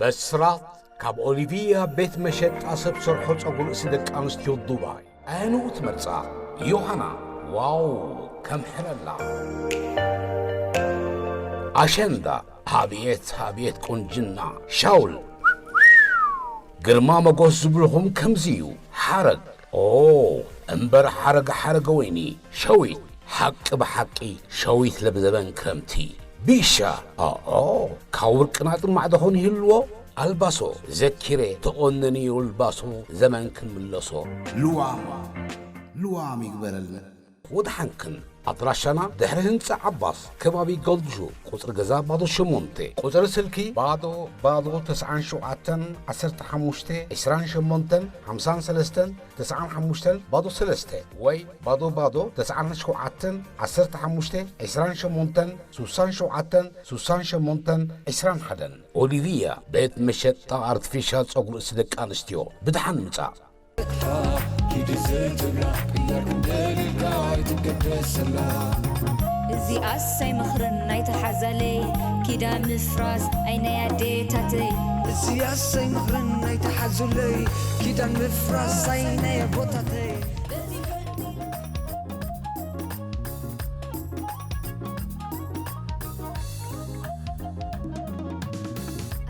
ብስራት ካብ ኦሊቪያ ቤት መሸጣ ሰብ ሰርሖ ጸጉሪ ርእሲ ደቂ ኣንስትዮ ዱባይ። ኣየንኡ ትመርጻ? ዮሃና። ዋው፣ ከም ሕለላ። ኣሸንዳ። ኣብየት፣ ኣብየት ቁንጅና። ሻውል። ግርማ መጎስ ዝብልኹም ከምዚ እዩ። ሓረግ። ኦ፣ እምበር ሓረግ ሓረገ ወይኒ። ሸዊት። ሓቂ ብሓቂ ሸዊት ለብዘበን ክረምቲ። ቢሻ። ኦኦ፣ ካብ ወርቂ ናጥር ማዕዶ ኾን ይህልዎ። ኣልባሶ። ዘኪረ ተቆነኒ ኣልባሶ ዘመን ክንምለሶ። ልዋም፣ ልዋም ይግበረልና። ወድሓንክን። ኣድራሻና ድሕሪ ህንጻ ዓባስ፣ ከባቢ ገልድሹ፣ ቁጽሪ ገዛ ባዶ ሸሞንተ፣ ቁጽሪ ስልኪ ባዶ ባዶ ተስዓን ሸውዓተን ዓሰርተ ሓሙሽተ ዕስራን ሸሞንተን ሓምሳን ሰለስተን ተስዓን ሓሙሽተን ባዶ ሰለስተ ወይ ባዶ ባዶ ተስዓን ሸውዓተን ዓሰርተ ሓሙሽተ ዕስራን ሸሞንተን ሱሳን ሸውዓተን ሱሳን ሸሞንተን ዕስራን ሓደን። ኦሊቪያ ቤት መሸጣ ኣርቲፊሻል ጸጉሪ ርእሲ ደቂ ኣንስትዮ። ብድሓን ምጻእ። ኪዲ ዘይትብላ ቅያር ክንደሊልካ ኣይትገደሰላ። እዚኣስ ኣይመኽርን ናይታ ሓዛለይ ኪዳን ምፍራስ ኣይ ናይ ኣዴታተይ። እዚኣስ ኣይመኽርን ናይታ ሓዙለይ ኪዳን ምፍራስ ኣይ ናይ ኣቦታተይ።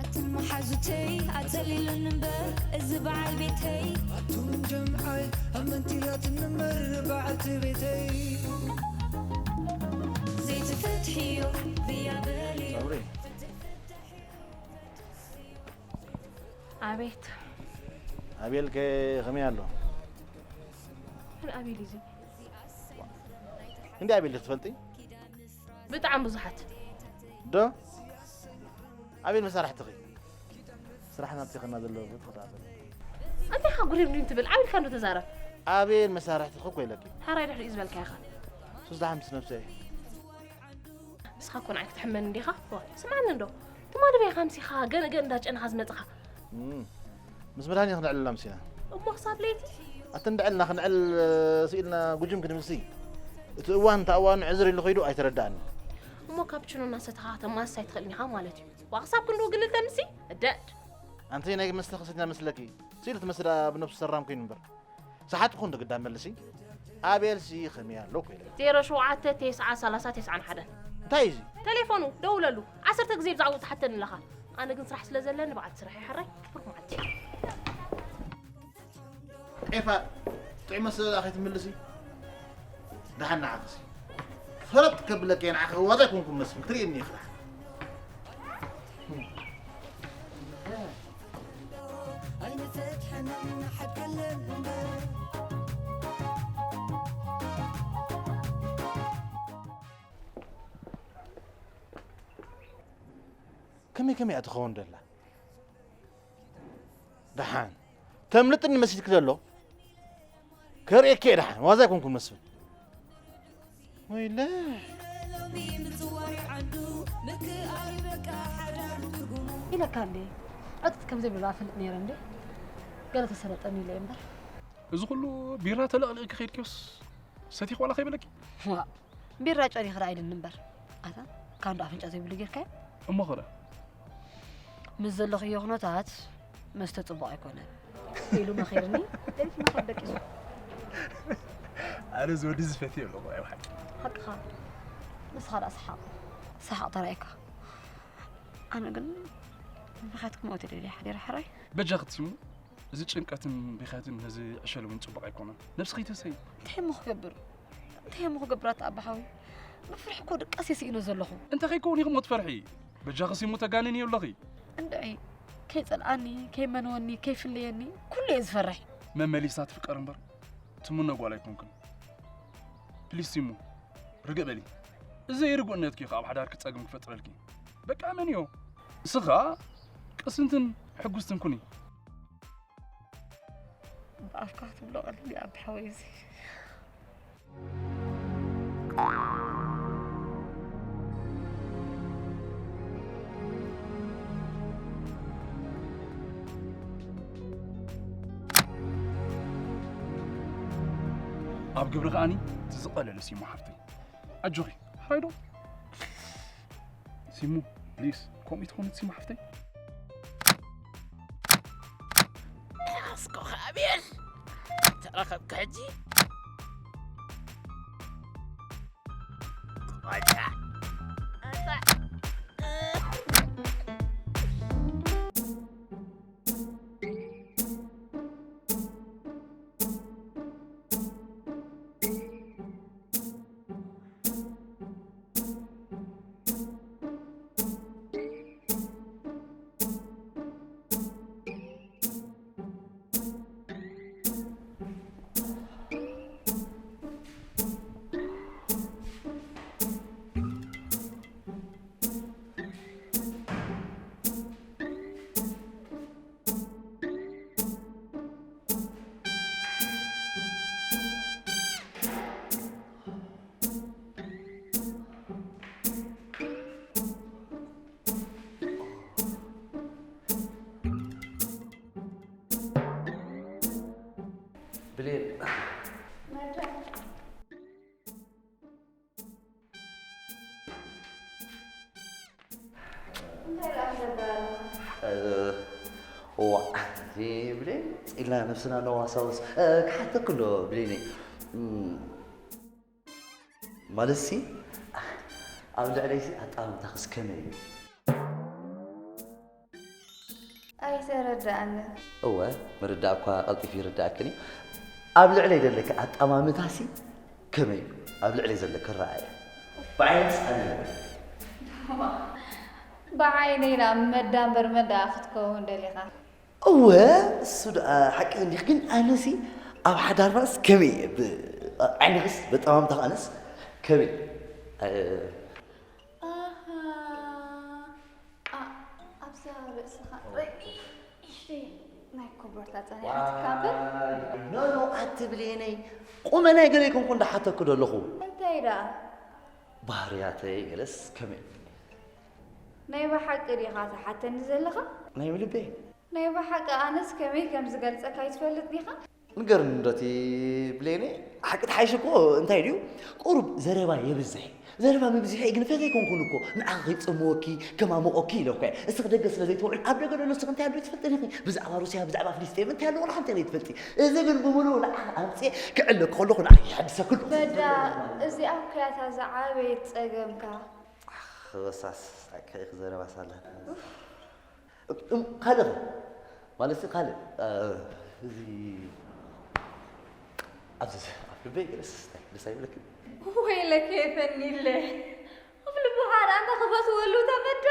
ኣቱም መሓዙተይ ኣጸሊሉኒ እምበር እዚ በዓል ቤተይ። ኣቱም ጀምዓይ ኣመንቲላትኒ እምበር በዓልቲ ቤተይ። ዘይትፈትሕዮ ብያ በልዮ። ሳምሪ። ኣቤት። ኣቤል ከ ከመይ ኣሎ? መን ኣቤል እዩ እዚ? እንዲ ኣቤል ዶ ትፈልጢ? ብጣዕሚ ብዙሓት። ዶ? ኣቤል መሳርሕትኺ? ስራሕ ናብቲ ኸና ዘለዎ ቦታ ተኣፈል። እንታይ ኢኻ ጉሪም ዲም ትብል? ኣቤል ካንዶ ተዛረብ። ኣቤል መሳርሕትኺ እኮ ኢለኪ። ሓራይ ድሕሪኡ ዝበልካ ኢኻ። ሱስ ደሓን ምስ ነብሰ እየ። ንስኻ እኮ ንዓይ ክትሕመኒ እንዲኻ? ዋ፣ ስምዓኒ እንዶ። ትማሊ በይ ኻምሲኻ ገንገን እንዳጨነኻ ዝመጽኻ። እም፣ ምስ መድሃኒ ክንዕልላ ምሲና። እሞ ክሳብ ለይቲ? ኣቲ እንድዕልና ክንዕል ስኢልና ጉጅም ክንምሲ። እቲ እዋን እንታ እዋኑ ዕዝር ኢሉ ኸይዱ ኣይተረዳእኒ። እሞ ካፕችኖ እናሰተኻ ተማስስ ኣይትኽእልን ኢኻ ማለት እዩ። ዋ፣ ክሳብ ክንድኡ ግልል ተምሲ? እደድ። ኣንቲ ናይ መስተ ክሰትና መስለኪ? ስኢሉ ትመስል ብነብሱ ሰራም ኮይኑ እምበር። ሰሓትኩ እንዶ ግዳ መልሲ። ኣቤልሲ ኸመይ ኣሎ እኮ ኢለ። ዜሮ ሸውዓተ ተስዓ ሰላሳ ተስዓን ሓደን። እንታይ እዩ እዚ? ቴሌፎኑ ደውለሉ። ዓሰርተ ግዜ ብዛዕባኡ ትሓተኒ ኣለኻ። ኣነ ግን ስራሕ ስለ ዘለኒ በዓልቲ ስራሕ እየ። ሕራይ፣ ብሩኽ መዓልቲ። ኤፋ፣ ጥዑይ መስለ ከይትምልሲ። ደሓን ንዓኽሲ። ፈለጥ ከብለኪ እየ ንዓኺ ዋዛ ኣይኮንኩን መስፍን። ክትርእየኒ ኢኺ ደሓን። ኣይንፈትሐናን ንሓቀለን እምበር። ከመይ ከመይ እያ ትኸውን ደላ? ደሓን ተምልጥኒ መሲልኪ ዘሎ? ከርእየኪ እየ ደሓን፣ ዋዛ ኣይኮንኩን መስፍን። ወይለ። ኢለካ እንዴ፣ ዕጥጥ ከም ዘይብላ እፈልጥ ነይረ እንዴ። ገለ ተሰለጠኒ ኢለ እምበር። እዚ ኩሉ ቢራ ተለቕሊቕኪ ከይድኪዮስ ሰቲኽ ዋላ ከይበለኪ? ዋ፣ ቢራ ጨኒኽራ ኣይልን እምበር። ኣታ፣ ካንዶ ኣፍንጫ ዘይብሉ ጌርካዮ? እሞ ኸ ደኣ? ምስ ዘለኽዮ ኩነታት መስተ ጽቡቕ ኣይኮነን ኢሉ መኺርኒ፣ ለይቲ መኸር ደቂሱ። ኣነ እዚ ወዲ እዚ ፈትዮ ኣለኹ፣ ኣይ ብሓቂ። ሓቅኻ። ንስኻ ደኣ ሰሓቕ። ሰሓቕ ተራእየካ። ኣነ ግን ብኻት ክመውት ደልየ ሓዲረ ሕራይ። በጃ ክትሲሙ፣ እዚ ጭንቀትን ብኽያትን ነዚ ዕሸል እውን ጽቡቕ ኣይኮነን። ነብስኺ ተሰይ። እንታይ እሞ ክገብር? እንታይ እሞ ክገብር ኣታ ኣባ ሓወይ? ብፍርሒ እኮ ድቃስ እየ ስኢነ ዘለኹ። እንታይ ከይከውን ኢኺ እሞ ትፈርሒ? በጃኺ ሲሙ ተጋንንዮ ኣለኺ። እንድዒ፣ ከይጸልኣኒ፣ ከይመንወኒ፣ ከይፍለየኒ፣ ኩሉ እየ ዝፈርሕ። መመሊሳ ትፍቀር እምበር፣ ትምኖ ጓል ኣይኮንክን። ፕሊስ ሲሙ፣ ርግእ በሊ። እዚ ዘይርጉእነትኪ እዩ ኣብ ሓዳርኪ ጸገም ክፈጥረልኪ። በቃ መን እዮ? እስኻ ቅስንትን ሕጉስትን ኩኒ። ብኣፍካ ክትብሎ ቀሊል እዩ ኣቢ ሓወይ እዚ። ኣብ ግብሪ ከኣኒ እቲ ዝቐለለ ሲሙ ሓፍተይ። ኣጆኺ፣ ሕራይ ዶ? ሲሙ፣ ፕሊስ፣ ከምኡ ትኾኑ ሲሙ ሓፍተይ። ረኸብካ ሕጂ? ቆጫ። ብሌን። እንታይ ደኣ ትገብር ኣለኻ? እ፣ ዋእ፣ እዚ ብሌን፣ ኢልና ነብስና ነዋሳውስ። እ፣ ክሓተኪ ኣሎ ብሌነይ። እም፣ ማለትሲ፣ ኣብ ልዕለይሲ ኣጠማምታኽስ ከመይ እዩ? ኣይተረድኣንን። እወ፣ ምርዳእ እኳ ቀልጢፉ ይርድኣክን እዩ። ኣብ ልዕለይ ዘለኪ ኣጠማምታሲ ከመይ እዩ? ኣብ ልዕለይ ዘለኪ ኣረኣእያ። ብዓይነይስ ኣነ። ብዓይነይ ደኣ መዳ እምበር መዳ ክትከውን ደሊኻ? እወ፣ እሱ ደኣ ሓቂ እንዲኽ፣ ግን ኣነሲ ኣብ ሓዳርናስ ከመይ እየ? ብ-፣ ዓይንኽስ በጠማምታ ኣነስ ከመይ? እ-፣ ኣሃ፣ ኣ-፣ ኣብዛ ርእስኻ ርእይ ንእሽተይ ናይ ኮቦርታ ጸኒሓትካ እምበር። ዋይ፣ ኖ፣ ኖ፣ ኣቲ ብሌነይ፣ ቁመናይ ገለ ኣይኮንኩን ደሓተኩ ዘለኹ። እንታይ ደኣ? ባህርያተይ ገለስ ከመይ? ናይ ብሓቂ ዲኻ ትሓተኒ ዘለኻ? ናይ ብልበይ። ናይ ብሓቂ ኣነስ ከመይ ከም ዝገልጸካ ኣይትፈልጥ ዲኻ? ንገርኒ እንዶ እቲ ብሌነይ፣ ሓቂ ትሓይሽ እኮ እንታይ ድዩ? ቁሩብ ዘረባ የብዝሕ። ዘረባ ምብዝሐይ ግን ፈተይ ኮንኩን እኮ። ንዓኺ ከይጸምወኪ፣ ከማሞቆኪ ኢለ እኮ እየ። እስኺ ደገ ስለ ዘይትውዕል፣ ኣብ ደገ ዘሎ እስኺ እንታይ ኣሎ ትፈልጥን ኢኺ? ብዛዕባ ሩስያ፣ ብዛዕባ ፍልስጤም እንታይ ኣሎ ዋላ ሓንቲ ዘይትፈልጢ። እዚ ግን ብምሉኡ ንዓኺ ኣምጽኤ ክዕለኪ ከለኹ ንዓኺ ይሕድሰኪ ኣሎ። በዳ፣ እዚኣ እኮ እያ እታ ዝዓበየት ጸገምካ። ኣኽ፣ ወሳስ፣ ኣካ ኢኺ ዘረባ ሳላ። እም፣ ካልእ ኸ? ማለትሲ ካልእ፣ እ፣ እዚ ኣብዚ ኣብ ልበይ ገለስ ደስ ኣይብለክን? ወይለከ የፈኒለ። ኣብ ልብኻ ደኣ እንተ ክፈትወሉ ተመደ?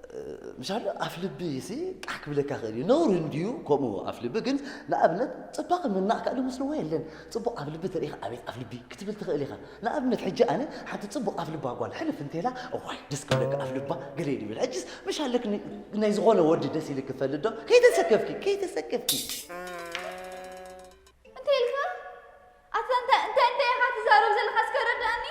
እ፣ ምሻሉ ኣፍ ልቢ ሲ ቃሕ ክብለካ ክእል እዩ። ነውሪ እንድዩ ከምኡ ኣፍ ልቢ፣ ግን ንኣብነት ጽባቐ ምናቕ ከኣ ዝመስልዎ የለን። ጽቡቕ ኣፍ ልቢ ተሪኢኻ ኣቤት ኣፍ ልቢ ክትብል ትኽእል ኢኻ። ንኣብነት፣ ሕጂ ኣነ ሓንቲ ጽቡቕ ኣፍ ልባ ጓል ሕልፍ እንተኢላ፣ እዋይ፣ ደስ ክብለካ ኣፍ ልባ፣ ገለ ይብል። ሕጅስ፣ ምሽ ኣለክ ን-፣ ናይ ዝኾነ ወዲ ደስ ኢልክ ትፈልጥ ዶ? ከይተሰከፍኪ፣ ከይተሰከፍኪ። እንታይ ኢልካ? ኣታ እንታይ፣ እንታይ፣ እንታይ ኢኻ ትዛረብ ዘለኻ? እስከ ረድኣኒ።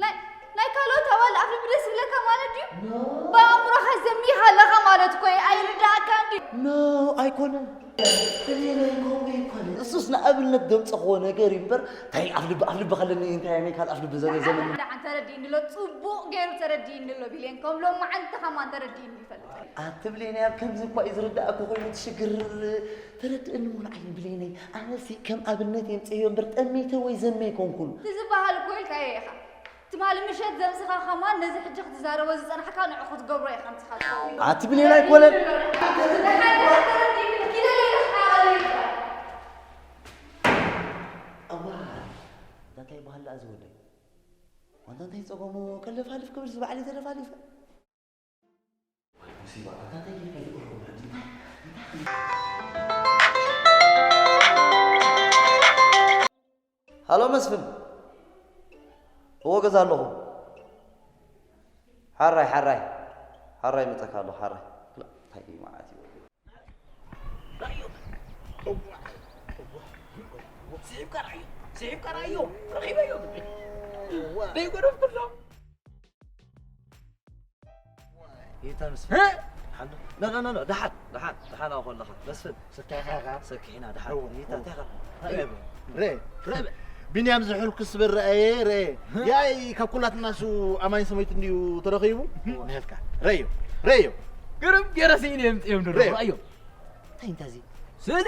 ናይ፣ ናይ ካልኦት ኣዋልድ ኣፍ ልቢ ደስ ይብለካ ማለት ድዩ? ኖ። ብኣእምሮኻ ዘሚኻ ኣለኻ ማለት እኮ እዩ። ኣይርድኣካን ድዩ? ኖ፣ ኣይኮነን። ብሌነይ፣ ከምኡ ኣይኮነን። እሱስ ንኣብነት ዘምጸኽዎ ነገር እዩ እምበር፣ እንታይ ኣፍ ልቢ፣ ኣፍ ልቢ ከለኒ፣ እንታይ ናይ ካልእ ኣፍ ልቢ ዘ-፣ ዘመን። ደሓን ተረዲእኒ ኣሎ፣ ጽቡቕ ገይሩ ተረዲእኒ ኣሎ፣ ቢሌን። ከም ሎማዓንቲ ከማን ተረዲእኒ ይፈልጥ። ኣቲ ብሌነይ፣ ኣብ ከምዚ እኳ እዩ ዝርድኣኪ ኮይኑ ትሽግር፣ ተረድእኒ እሞ ንዓይ ብሌነይ። ኣነሲ ከም ኣብነት የምጽእዮ እምበር፣ ጠሜተ ወይ ዘመ ኣይኮንኩን። እቲ ዝበሃል እኮ ኢልካዮ ኢኻ። ትማሊ ምሸት ዘምስኻ ከማን ነዚ ሕጂ ክትዛረቦ ዝጸናሕካ ንዑ ክትገብሮ ኢኻ ኣምሲኻ ትኸውን። ኣቲ ብሌን ኣይኮነን። ደሓን ደሓን ተረዲእኒ፣ ኪደ ኢለ ክሓቐለይ ጥራይ። እዋ፣ እንታይ ይበሃል ደኣ እዚ ወደይ? ዋንታ እንታይ ጸገሙ? ከለፋልፍ ክብል ዝበዓል ተለፋሊፈ። ሃሎ መስፍን፣ እዎ ገዛ ኣለኹ። ሓራይ፣ ሓራይ፣ ሓራይ መጸካ ኣለኹ፣ ሓራይ። ክላ-፣ እንታይ እዩ መዓት እዩ? ስሒብካ ርኣዮ፣ ስሒብካ ርኣዮ፣ ረኺበዮ። ደይጎደፍኩሎም። ይታ መስፍን። እ? ሓንዶ? ኖ፣ ኖ፣ ኖ፣ ኖ፣ ደሓን፣ ደሓን፣ ደሓን ኣብ ከለኻ። መስፍን። ስካይ ኻኻ? ሰኪሕና፣ ደሓን። እወ፣ ይታ፣ እወ። እንታይ ኻኻ? ረ፣ ረ፣ ረ። ቢንያም ዝሑልኩ ስበር ረኣየ፣ ረኣየ። እ? ያይ፣ ካብ ኩላትና እሱ ኣማኝ ሰመይቱ እንድዩ ተረኺቡ። እወ። ንህልካ። ረዮ፣ ረዮ። ግርም ገይረ ስኢነ የምጽኦም ድሮ፣ ረዮ። ረኣዮ። እንታይ እንታዚ? ስእሊ።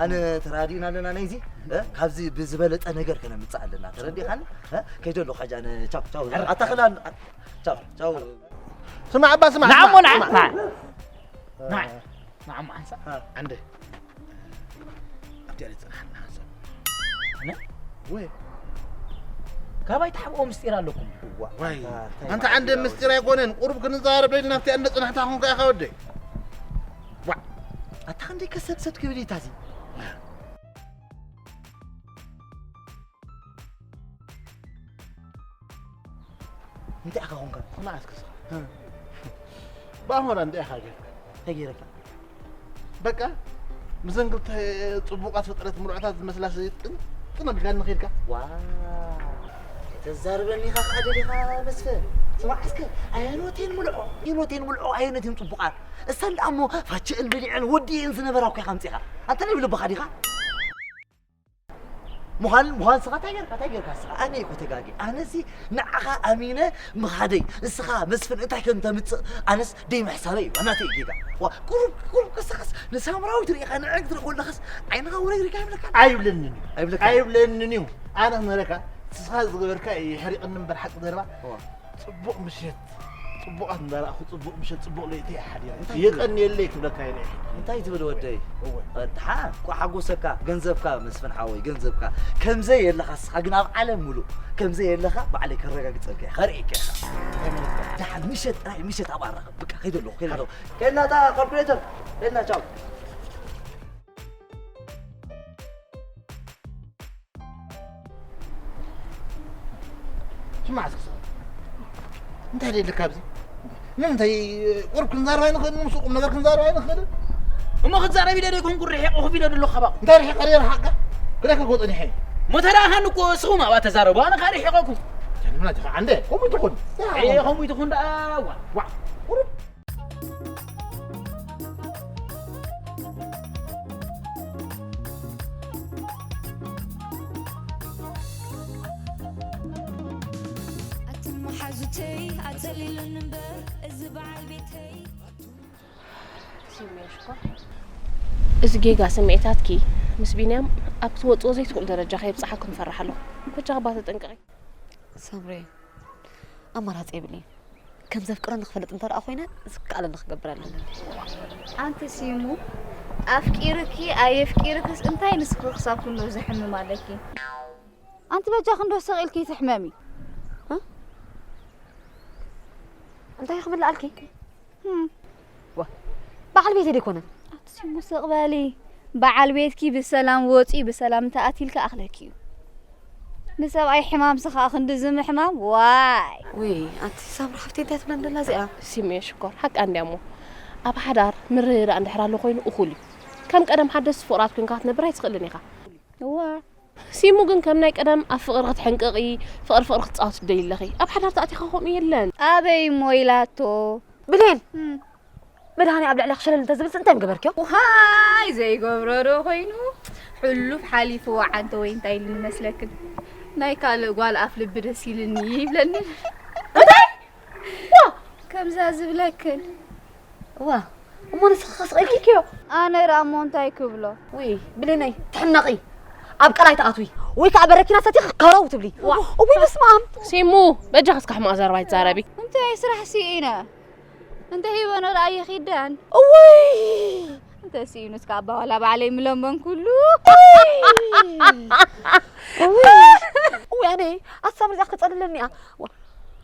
ኣነ ተራዲእና ኣለና ናይዚ፣ እ? ካብዚ ብዝበለጠ ነገር ከነምጽእ ኣለና። ተረዲኻኒ? እ? ከይደ ኣለኹ ሕጂ ኣነ ቻው፣ ቻው። ኣታኽላ፣ ቻው፣ ቻው። ስማዕ እባ፣ ስማዕ፣ ንዓ እሞ፣ ስማዕ፣ ንዓ፣ ስማዕ። ንዓ። ንዓ። ንዓ እሞ ሓንሳእ። እ። ኣንደ። ኣብቲ ያለ ጽናሕና ሓንሳእ። ኣነ? ወይ። ካባይ ትሓብኦ ምስጢር ኣለኩም። ዋ፣ ዋይ። ኣታ፣ ኣንታ እንታይ ኣንደ ማለት እዩ? ምስጢር ኣይኮነን። ቁሩብ ክንዛረብ ደይና ኣብቲ ያለ ጽናሕታ ኾንካ ኢኻ ወደይ። ዋ። ኣታ ክንደይ ከሰብሰብ ክብል እዩ ታዚ። እንታይ ኢኻ ኾንካ? ስማዕ እስኪ ስኻ። እ። ብኣሞራ እንታይ ኢኻ ጌርካ? እንታይ ጌረካ? በቃ፣ ምስዘን ክልተ ጽቡቓት ፍጥረት ምሉዓታት ዝመስላ ሰብይቲ ጥንጥን ኣቢልካ ንኸይድካ። ዋ፣ ተዛርበኒ ኢኻ ከኣ ደሊኻ መስፍን። ስማዕ እስከ፣ ኣየኖቴን ምልዖ፣ ኣየኖቴን ምልዖ፣ ኣየኖቴን ጽቡቓት። እሰን ደኣ እሞ ፋችእን በሊዐን ወዲኤን ዝነበራ እኮ ኢኻ ኣምጺኻ። ኣንተ ናይ ብልብኻ ዲኻ? ምዃን፣ ምዃን ንስኻ እንታይ ጌርካ፣ እንታይ ጌርካ ንስኻ? ኣነ እኮ ተጋጊ። ኣነሲ ንዓኻ ኣሚነ ምኻደይ። ንስኻ መስፍን እንታይ ከም ተምጽእ ኣነስ ደይ ምሕሳበይ እዩ። ናተይ ጌጋ። ዋ፣ ቁሩብ፣ ቁሩብ ቀስ፣ ቀስ ንሳምራዊት ርኢኻ ንዕግ ትረኽቦ ኣለኻስ ዓይንኻ ውረግ ርኢኻ ይብለካ? ኣይብለንን እዩ። ኣይብለካ? ኣይብለንን እዩ። ኣነ ክነግረካ፣ ንስኻ ዝገበርካ የሕሪቕኒ እምበር ሓቂ ዘረባ። ዋ። ጽቡቕ ምሸት፣ ጽቡቓት እንዳረኣኹ ጽቡቕ ምሸት፣ ጽቡቕ ለይቲ እየ ሓዲረ። እንታይ ትብል? የቐንየለይ ክብለካ እየ። እንታይ ትብል ወደይ? እወ። እንተሓ፣ እኳ ሓጎሰካ፣ ገንዘብካ መስፍን ሓወይ፣ ገንዘብካ። ከምዘይ የለኻ እስኻ ግን ኣብ ዓለም ሙሉእ ከምዘይ የለኻ ባዕለይ ከረጋግጸልካ እየ፣ ከርእየካ እየ። እንታይ ማለት እዩ? ደሓን ምሸት ጥራይ፣ ምሸት ኣብኣ ንራኸብ። በቃ፣ ከይደ ኣለኹ፣ ከይደ ኣለኹ። ከይድና እታ ካልኩሌተር፣ ከይድና፣ ቻው። ስማዕ እስኪ፣ እንታይ ደለካ ኣብዚ? ንምንታይ ቁሩብ ክንዛረብ ኣይንኽእልን? ምስ ቁም ነገር ክንዛረብ ኣይንኽእልን? እሞ ክትዛረብ ኢለ ዶ ይኮንኩ ርሒቑ ኮፍ ኢለ ዘለኹ ካባኹም? እንታይ ርሒቐ እየ ርሓቕካ? ክደካ እኮ ጸኒሐ እየ። እሞ ተረኣኻኒ እኮ እስኹም ኣብኣ ተዛረቡ፣ ኣነ ከኣ ርሒቐኩም። እንታይ ማለት ኢኻ? ኣንደ፣ ከምኡ ይትኹን። ኣየ፣ ከምኡ ይትኹን ደኣ፣ ዋ። ዋ፣ ቁሩብ ኣቱም መሓዙተይ ኣጸሊሉኒ እምበር እዚ በዓል ቤተይ። ስምዒ ሽኮር፣ እዚ ጌጋ ስምዒታትኪ ምስ ቢንያም ኣብ ክትወጽኦ ዘይትኽእሉ ደረጃ ከየብጽሓኩም እፈርሕ ኣለኹ። በጃኺ እባ ተጠንቀቒ። ሳምሪ፣ ኣማራጺ የብለይን። ከም ዘፍቅረኒ ክፈልጥ እንተ ደኣ ኮይነ፣ ዝከኣለኒ ክገብር ኣለኒ። ኣንቲ ሲሙ፣ ኣፍቂርኪ ኣየፍቂርክስ እንታይ ንስኺ ክሳብ ክንድኡ ዘሕምም ኣለኪ? ኣንቲ በጃኺ እንዶ ስቕ ኢልኪ ትሕመሚ። እ? እንታይ ክምልኣልኪ? ህም። ዋ፣ በዓል ቤተይ ደይኮነ? ኣቲ ሲሙ ስቕ በሊ። በዓል ቤትኪ ብሰላም ወጺኡ ብሰላም እንተኣትዩ ኢልካ ኣኽለኪ እዩ። ንሰብኣይ ሕማምሲ ከኣ ክንድዚ ምሕማም፣ ዋይ። ውይ፣ ኣንቲ ሳምሪ ሓፍተይ እንታይ ትብላ እንደላ እዚኣ? ሲሙየ ሽኮር፣ ሓቃ እንድያ እሞ፣ ኣብ ሓዳር ምርድዳእ እንድሕር ኣሎ ኮይኑ እኹል እዩ። ከም ቀደም ሓደስቲ ፍቑራት ኮንካ ክትነብር ኣይትኽእልን ኢኻ። እዋ። ሲሙ ግን ከም ናይ ቀደም ኣብ ፍቕሪ ክትሕንቅቒ፣ ፍቕሪ ፍቕሪ ክትጻወቲ ትደልዪ ኣለኺ። ኣብ ሓዳር ተኣቲኻ ከምኡ የለን። ኣበይ እሞ ኢላቶ? ብሌን! እም። መድሃኒ ኣብ ልዕሊ ክሸለል እንተዝብል እንታይ ምገበርክዮ? ዋይ ዘይገብሮ ዶ ኮይኑ? ሕሉፍ ሓሊፍዎ ዓንተ ወይ እንታይ ኢሉ ንመስለክን? ናይ ካልእ ጓል ኣፍ ልቢ ደስ ኢልኒ ይብለኒ። እንታይ? ከምዛ ዝብለክን ዋ እሞ ንስኺ ከስቐልኪ ክዮ? ኣነ ራሞ እንታይ ክብሎ? ውይ ብሌነይ ትሕነቒ፣ ኣብ ቀላይ ትኣትዊ ወይ ከዓ በረኪና ሰቲኺ ከረው ትብሊ። እውይ በስመ ኣብ። ሲሙ በጃ ከስካሕ ማእዘር ባይትዛረቢ። እንታይ ስራሕ ሲኢነ እንተ ሂበኖ ደኣ ይኺደን። እውይ እንተ ሲኢኑስ ካብ ኣባዋላ ባዕለይ ምለመን ኩሉ። እውይ ኣነ ኣሳብ ርዚኣ ክፀልለኒ እያ።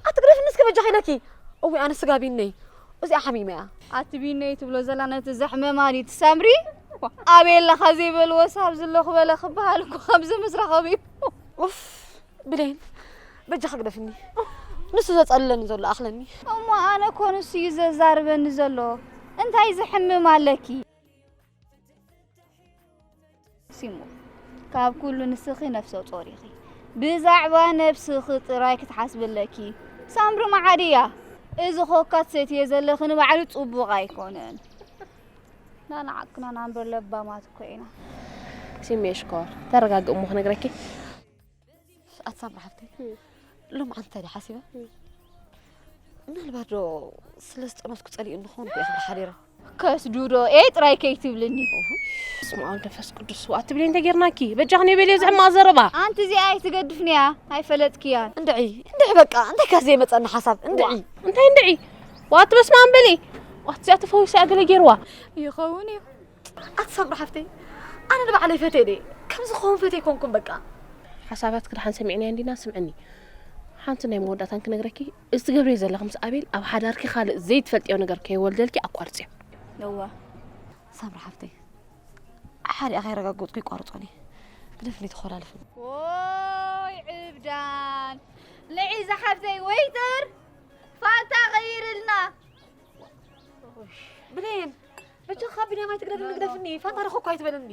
ኣትግደፍኒ እስከ በጃኺ ኢለኪ። እውይ ኣነ ስጋ ቢነይ እዚኣ ሓሚመያ። ኣቲ ቢነይ ትብሎ ዘላ ነቲ ዘሕመማ ድዩ ትሳምሪ? ኣበይ ኣለኻ ዘይበልዎ ሳብ ዝለኹ በለ ክበሃል እኮ ከምዚ ምስ ረኸቡ እዩ። ኡፍ ብሌን በጃኺ ግደፍኒ። ንሱ ዘጸልለኒ ዘሎ ኣኽለኒ። እሞ ኣነ እኮ ንሱ እዩ ዘዛርበኒ ዘሎ። እንታይ ዝሕምም ኣለኪ? ሲሙ ካብ ኩሉ ንስኺ ነፍሰ ጾር ኢኺ። ብዛዕባ ነብስኺ ጥራይ ክትሓስቢ ኣለኪ። ሳምሪ መዓድ እያ። እዚ ኮካ ትሰትዮ ዘለኺ ንባዕሉ ጽቡቕ ኣይኮነን። ናና ዓክና ናምበር ለባማት እኮ ኢና። ሲሜ ሽኮር ተረጋግእ እሞ ክነግረኪ። ኣቲ ሳምሪ ሓፍተይ ሎም ዓንተ ዲ ሓሲበ ምናልባት ዶ ስለ ዝጠመስኩ ጸሊኡ እንኾን ክብል ሓዲረ። ከስዱ ዶ ኤ ጥራይ ከይትብልኒ። ስማ መንፈስ ቅዱስ ዋ ትብሊ እንተ ጌርናኪ በጃ ክንበልዮ ዝሕማቕ ዘረባ። ኣንቲ እዚኣ ኣይትገድፍንያ ኣይፈለጥክያን። እንድዒ እንድዒ በቃ እንታይ ካስ ዘይመጸኒ ሓሳብ እንድዒ። እንታይ እንድዒ ዋት በስመ ኣብ በሊ። ዋት እዚኣ ተፈዊሳ እያ ገለ ጌርዋ። ይኸውን እዩ። ኣቲ ሳምሪ ሓፍተይ ኣነ ንባዕለይ ፈትየ ድየ ከምዚ ክኸውን ፈትየ ኣይኮንኩን በቃ። ሓሳባትኪ ደሓን ሰሚዕናዮ እንዲና ስምዕኒ። ሓንቲ ናይ መወዳእታን ክነግረኪ እዚ ትገብርዮ ዘለኺ ምስ ኣቤል ኣብ ሓዳርኪ ካልእ ዘይትፈልጥዮ ነገር ከይወልደልኪ ኣቋርፅዮ። እወ ሳምሪ ሓፍተይ ሓዲኣ ከይረጋገፅኩ ይቋርፆን እየ። ግደፍኒ ተኾላልፍኒ። ወይ ዕብዳን ልዒ ዝሓፍተይ ወይተር ፋንታ ቀይርልና። ብሌን በጃኻ ቢንያም ኣይትግደፍኒ ግደፍኒ ፋንታ ረኸብኩ ኣይትበለኒ።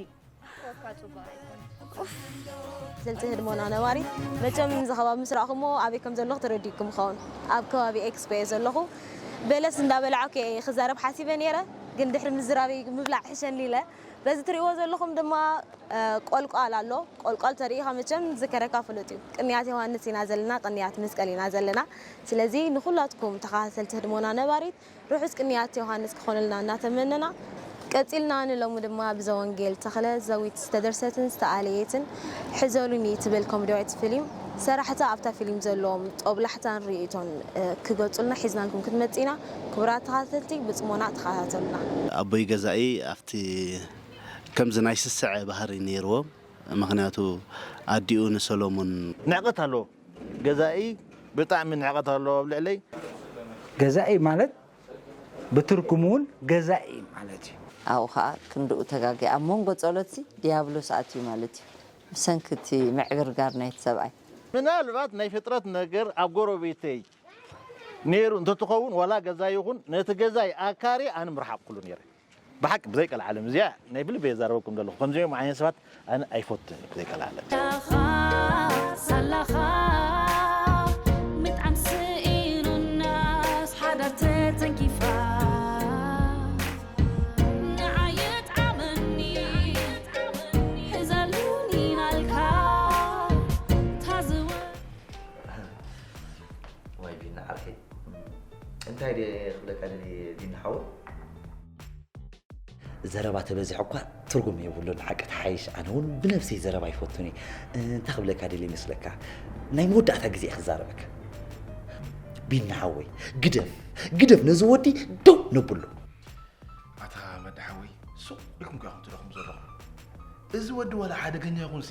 ስልቲ ህድሞና ነባሪት መቸም እዚ ከባቢ ምስ ረእኹሞ ኣበይ ከም ዘለኹ ተረዲእኩም ይኸውን። ኣብ ከባቢ ኤክስፖ እየ ዘለኹ። በለስ እንዳበላዕኩ እየ ክዛረብ ሓሲበ ነይረ፣ ግን ድሕሪ ምዝራበይ ምብላዕ ሕሸኒ ኢለ። በዚ ትሪእዎ ዘለኹም ድማ ቆልቋል ኣሎ። ቆልቋል ተሪኢኻ መቸም ዝከረካ ፍሉጥ እዩ። ቅንያት ዮሃንስ ኢና ዘለና፣ ቅንያት መስቀል ኢና ዘለና። ስለዚ ንኹላትኩም ተኸታተልቲ ህድሞና ነባሪት ርሑስ ቅንያት ዮሃንስ ክኾነልና እናተመነና፣ ቀጺልና ንሎሚ ድማ ብዘወንጌል ተኽለ ዘዊት ዝተደርሰትን ዝተኣለየትን ሕዘሉኒ ትብል ኮሜድያዊት ፊልም ሰራሕታ ኣብታ ፊልም ዘለዎም ጦብላሕታን ርእይቶን ክገልጹልና ሒዝናልኩም ክትመጽእ ኢና። ክቡራት ተኸታተልቲ ብጽሞና ተኸታተሉና። ኣቦይ ገዛኢ ኣብቲ ከምዚ ናይ ስስዐ ባህሪ ነይርዎም። ምኽንያቱ ኣዲኡ ንሰሎሞን ንዕቀት ኣለዎ። ገዛኢ ብጣዕሚ ንዕቀት ኣለዎ ኣብ ልዕለይ። ገዛኢ ማለት ብትርጉሙ እውን ገዛኢ ማለት እዩ። ኣብኡ ኸኣ ክንድኡ ተጋግየ። ኣብ መንጎ ጸሎትሲ ድያብሎስ ኣትዩ ማለት እዩ። ብሰንኪ እቲ ምዕግርጋር ናይቲ ሰብኣይ። ምናልባት ናይ ፍጥረት ነገር ኣብ ጎረቤተይ ነይሩ እንተትኸውን ዋላ ገዛይ ይኹን ነቲ ገዛይ ኣካሪ ኣነ ምርሓቕኩሉ ነይረ። ብሓቂ ብዘይቀልዓለም እዚኣ ናይ ብልበይ የዛረበኩም ዘለኹ ከምዚኦም ዓይነት ሰባት ኣነ ኣይፈቱን ብዘይቀልዓለም። ሳላኻ ምጥዓም ስኢኑናስ ሓዳር ተተንኪፋ ንዓየት ዓመኒ ሕዛሉኒ ናልካ ታዝወ ዋይ ቢና ዓርኪ እንታይ ድየ ክብለካ ደልየ ቢና ሓወይ ዘረባ ተበዚሑ እኳ ትርጉም የብሉን ሓቂ ተሓይሽ ኣነ እውን ብነብሰይ ዘረባ ይፈቱን እየ እንታይ ክብለካ ደልየ ይመስለካ ናይ መወዳእታ ግዜ ክዛረበካ ቢና ሓወይ ግደፍ ግደፍ ነዚ ወዲ ደው ነብሎ ኣታ መዳ ሓወይ ሱቕ ኢልኩም ዲኹም ትደኽሙ ዘለኹም እዚ ወዲ ዋላ ሓደገኛ ይኹንሲ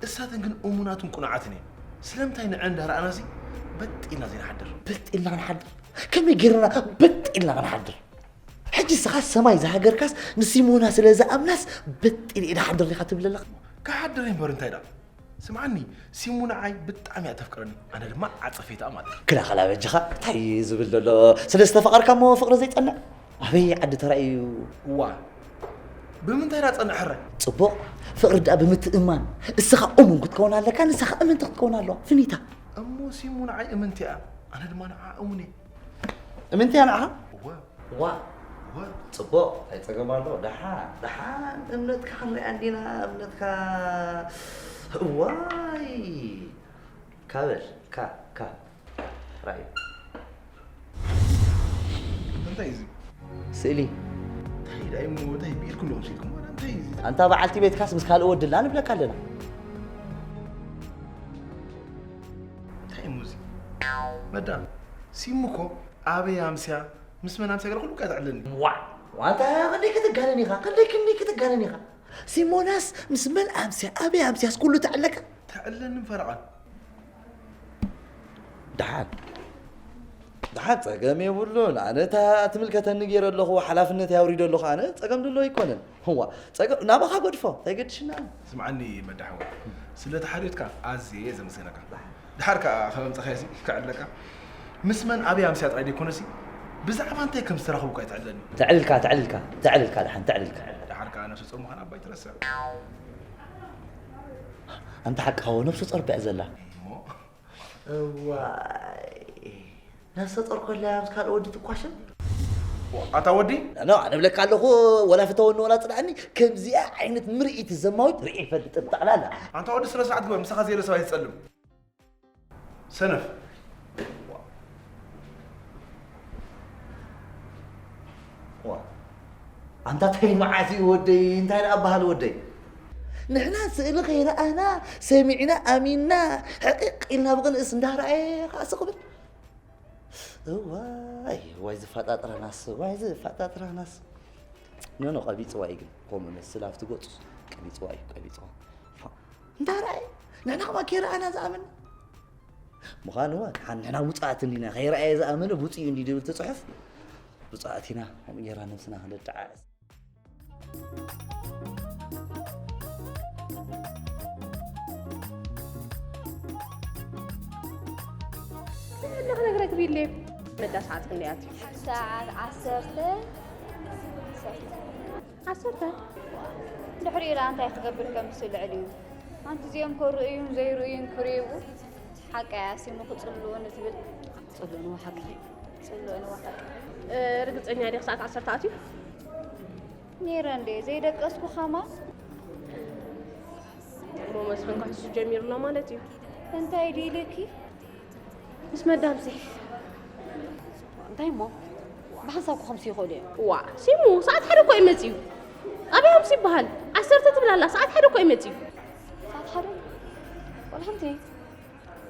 እሳተን ግን እሙናትን ቅኑዓትን እየን ስለምንታይ ንዐን እንዳረኣናሲ በጥ ኢልና ዘይንሓድር በጥ ኢልና ክንሓድር ከመይ ጌርና በጥ ኢልና ክንሓድር ሕጂ ስኻ ሰማይ ዝሃገርካስ ንሲሞና ስለ ዝኣምናስ በጥ ኢለ ኢለ ሓድር ኢኻ ትብል ኣለኻ ክሓድር እምበር እንታይ ደኣ ስምዓኒ ሲሙ ንዓይ ብጣዕሚ እያ ተፍቅረኒ ኣነ ድማ ዓጸፌታ ማለት ክላኸላ በጃኻ እንታይ ዝብል ዘሎ ስለ ዝተፋቐርካ እሞ ፍቕሪ ዘይጸንዕ ኣበይ ዓዲ ተራእዩ እዋ ብምንታይ ዳ ጸንሕ ሕራይ ጽቡቕ ፍቕሪ ደኣ ብምትእማን እስኻ እሙን ክትከውን ኣለካ ንሳ ኸኣ እምንቲ ክትከውን ኣለዋ ፍኒታ እሞ ሲሙ ንዓይ እምንቲ እያ ኣነ ድማ ንዓ እሙን እየ እምንቲ እያ ንዓኻ እወ ዋ ጽቡቕ፣ ኣይጸገም ኣሎ። ደሓን፣ ደሓን እምነትካ ክንሪኣ እንዲና፣ እምነትካ። እዋይ! ካበል፣ ካ፣ ካ። ራእዩ። እንታይ እዩ እዚ? ስእሊ። እንታይ ዳይ እሞ፣ እንታይ ብኢድኩም ዶ ወሲድኩም? ዋላ እንታይ እዩ እዚ? ኣንታ በዓልቲ ቤትካስ ምስ ካልእ ወድላ ንብለካ ኣለና። እንታይ እሞ እዚ? መዳ፣ ሲሙ እኮ ኣበይ ኣምስያ፣ ምስ መን ኣምስያ ገለ ኩሉ እኮ ትዕለኒ። ዋዕ! ዋንታ ክንደይ ክትጋነን ኢኻ? ክንደይ ክንደይ ክትጋነን ኢኻ? ሲሞናስ ምስ መን ኣምስያ፣ ኣበይ ኣምስያስ ኩሉ ትዕለካ? ትዕለንን ፈረቓን። ደሓን። ደሓን ጸገም የብሉን። ኣነ እታ ትምልከተኒ ገይረ ኣለኹ፣ ሓላፍነት ኣውሪደ ኣለኹ። ኣነ ጸገም ድሎ ኣይኮነን። እዋ፣ ጸገም ናባኻ ገድፎ፣ እንታይ ገድሽና? ስምዓኒ መዳ ሓወይ፣ ስለቲ ሓልዮትካ ኣዝየ እየ ዘመስግነካ። ደሓር ከኣ ከም ኣምጻኻዮሲ ክዕለካ። ምስ መን ኣበይ ኣምስያ ጥራይ ደይኮነሲ፣ ብዛዕባ እንታይ ከም ዝተራኸቡ እኳ ኣይትዕለኒ። ተዕልልካ፣ ተዕልልካ፣ ተዕልልካ፣ ደሓን ተዕልልካ። ደሓር ከኣ ነፍሰ ጾር ምዃና እባ ኣይትረስዕ። ኣንታ ሓቃዎ ነፍሰ ጾር እባ እያ ዘላ። እሞ? እዋይ፣ ነፍሰ ጾር ኮላ ምስ ካልእ ወዲ ትኳሸል? ኣታ ወዲ? ኖ፣ ኣነ እብለካ ኣለኹ፣ ወላ ፍተወኒ ወላ ጽልኣኒ፣ ከምዚኣ ዓይነት ምርኢት ዘማዊት ርኢ ይፈልጥን ጠቕላላ። ኣንታ ወዲ ስነ ስርዓት ግበር፣ ምሳኻ ዘይለ ሰብ ኣይትጸልም። ሰነፍ። ዋ። ኣንታ ተይ መዓት እዩ ወደይ፣ እንታይ ደኣ በሃል ወደይ? ንሕና ስእሊ ከይረኣና፣ ሰሚዕና፣ ኣሚንና፣ ሕቕቕ ኢልና ብቕንእስ እንዳረኣየ ከኣ ስቕ ብል። እዋይ፣ ዋይ ዝፋጣጥረናስ፣ ዋይ ዝፋጣጥረናስ። ኖ፣ ኖ፣ ቀቢጽዋ እዩ ግን፣ ከምኡ መስል ኣብቲ ገጹ ቀቢጽዋ እዩ፣ ቀቢጽዋ። ፋ-፣ እንዳረኣየ፣ ንሕና ከማ ከይረኣና ዝኣምን። ምዃኑ እዋ፣ ደሓን ንሕና ውጹኣት እንዲና፣ ከይረኣየ ዝኣመነ ብጹእ እዩ እንዲ ድብል እቲ ጽሑፍ። ብጹኣት ኢና፣ ከምኡ ጌርና ነብስና ከነደዓዕስ። ክነግረክ ቢለ፣ መዳ ሰዓት ክንደይ ኣትዩ? ሰዓት ዓሰርተ። ዓሰርተ? ድሕሪኡ ደኣ እንታይ ክገብር ከም ዝስልዕል እዩ። ኣንቲ እዚኦም ከርእዩን ዘይርእዩን ክሪቡ። ሓቀይ ኣሲሙ ክጽልኡኒ ትብል። ጽልኡኒ ወሓቂ። ጽልኡኒ ወሓቂ። እ፣ ርግጸኛ ዲኻ ሰዓት ዓሰርተ ኣትዩ? ነይረ እንዴ ዘይደቀስኩ ኸማ? እሞ መስፍን ክሕሱ ጀሚሩ ኣሎ ማለት እዩ። እንታይ ድዩ ኢልኪ? ምስ መዳምሲ። እንታይ እሞ? ብሓንሳብ ክኸምሱ ይኽእሉ እዮም። ዋ፣ ሲሙ፣ ሰዓት ሓደ እኮ እዩ መጺኡ። ኣበይ ከምሱ ይበሃል? ዓሰርተ ትብል ኣላ፣ ሰዓት ሓደ እኮ እዩ መጺኡ። ሰዓት ሓደ? ቆልዓ ሓንቲ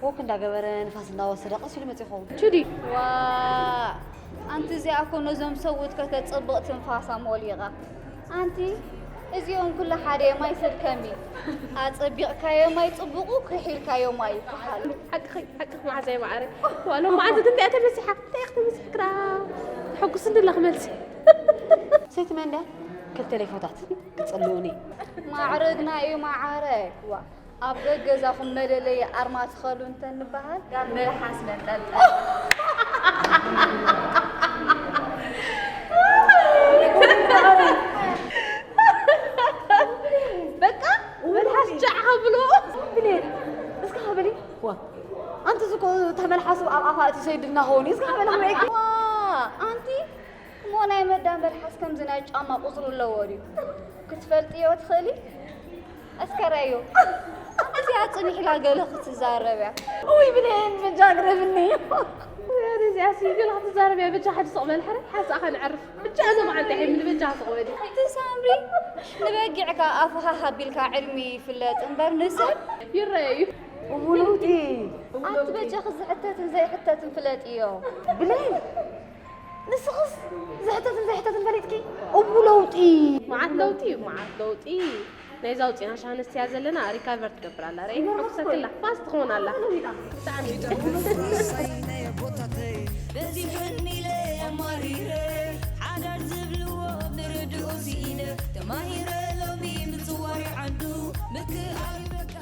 ወክ እንዳገበረ፣ ንፋስ እንዳወሰደ ቀስ ኢሉ መጺኡ ይኸውን። ቹዲ። ዋ፣ ኣንቲ እዚኣ እኮ ነዞም ሰብኡት ከተጽብቕ ትንፋሳ ሞሊቓ። ኣንቲ እዚኦም ኩሉ ሓደ እዮም፣ ኣይትድከሚ። ኣጸቢቕካዮም ኣይጽብቑ፣ ክሒልካዮም ኣይበሃሉ። ሓቅኺ፣ ሓቅኺ መዓዛይ መዓረይ። ዋላ መዓልቲ ግን እንታይ እያ ተመሲሓ? እንታይ ኢኺ ተመሲሕክራ? ተሐጉስኒ ኣለኺ መልሲ። ሰይቲ መን ድያ? ክልተ ሌፎታት ክጽልኡኒ። ማዕርግና እዩ ማዓረይ። ዋ፣ ኣብ ገገዛኹም መለለዪ ኣርማ ትኸሉ እንተ ንበሃል፣ መልሓስ መንጠልጠል። በቃ፣ መልሓስ ጫዕ ከብሎ። ብሌን፣ እስኪ ከብሊ። ዋ፣ ኣንቲ ዝኮ ተመልሓሱ ኣብ ኣፋ እቲ ሰይድና ኸውን። እስኪ ከብሊ ክበይክ። ዋ፣ ኣንቲ እሞ ናይ መዳም መልሓስ ከምዚ ናይ ጫማ ቁጽሪ ኣለዎ ድዩ? ክትፈልጥዮ ትኽእሊ? እስከ ረኣዮ። ኣንቲ እዚኣ ጽኒሕ ኢላ ገለ ክትዛረብ እያ። ውይ ብሌን፣ በጃ ግረፍኒ። እዚኣ ሲ ገለ ክትዛረብ እያ፣ በጃ ሓዲ ስቕ በል፣ ሕረ ሓሳኻ ንዕርፍ። ብቻ እዞ መዓልቲ ኣይሕምኒ፣ በጃ ስቕ በሊ። ኣንቲ ሳምሪ፣ ንበጊዕካ ኣፍኻ ሃቢልካ ዕድሚ ይፍለጥ እምበር ንሰብ ይረኣዩ። እውነውቲ። ኣንቲ በጃኺ ዝሕተትን ዘይሕተትን ፍለጥዮ። ብሌን፣ ንስኽስ ዝሕተትን ዘይሕተትን ፈሊጥኪ? እቡ ለውጢ። መዓት ለውጢ እዩ፣ መዓት ለውጢ። ናይዛ ኣውፂእና ሻሃ ንስትያ ዘለና ሪካቨር ትገብር ኣላ። ርኣይ፣ ይገርመካ ሓጉሰክላ፣ እኮ። ፋስት ትኾን ኣላ። ብጣዕሚ። በዚሑኒ ኢለ ኣማሪረ፣ ሓዳር ዝብልዎ ብርድኡ ስኢነ፣ ተማሂረ ሎሚ ምጽዋር ዓዱ፣ ምክኣል በቃ።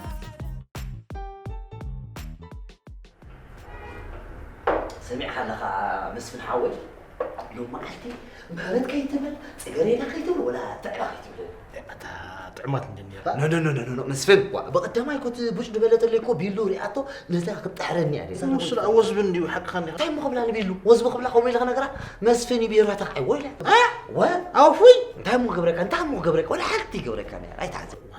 ሰሚዕካ ኣለኻ መስፍን ሓወይ? ሎም መዓልቲ ምህረት ከይትብል፣ ጽገሬዳ ከይትብል፣ ወላ ትዕባ ከይትብል። ኣታ ጥዕማት እንድን ነይራ። ኖ፣ ኖ፣ ኖ፣ ኖ፣ ኖ፣ ኖ፣ መስፍን፣ ዋ፣ ብቐዳማይ ኮት ቡጭ ድበለተለይ እኮ ቢሉ ሪኣቶ ነዛ ክትጥሕረኒ እያ። እዛ እሱ ደኣ ወዝቢ እንድዩ፣ ሓቅኻ እንዲኻ። እንታይ እሞ ክብላ ንቢሉ? ወዝቢ ክብላ ከምኡ ኢለ ክነግራ? መስፍን እዩ ብየራታ ክዓይ፣ ወይለ። እ? ወ? ኣውፉይ? እንታይ እሞ ክገብረካ? እንታይ እሞ ክገብረካ? ወላ ሓንቲ ይገብረካ ነይራ። ኣይትሓዝን። ዋ፣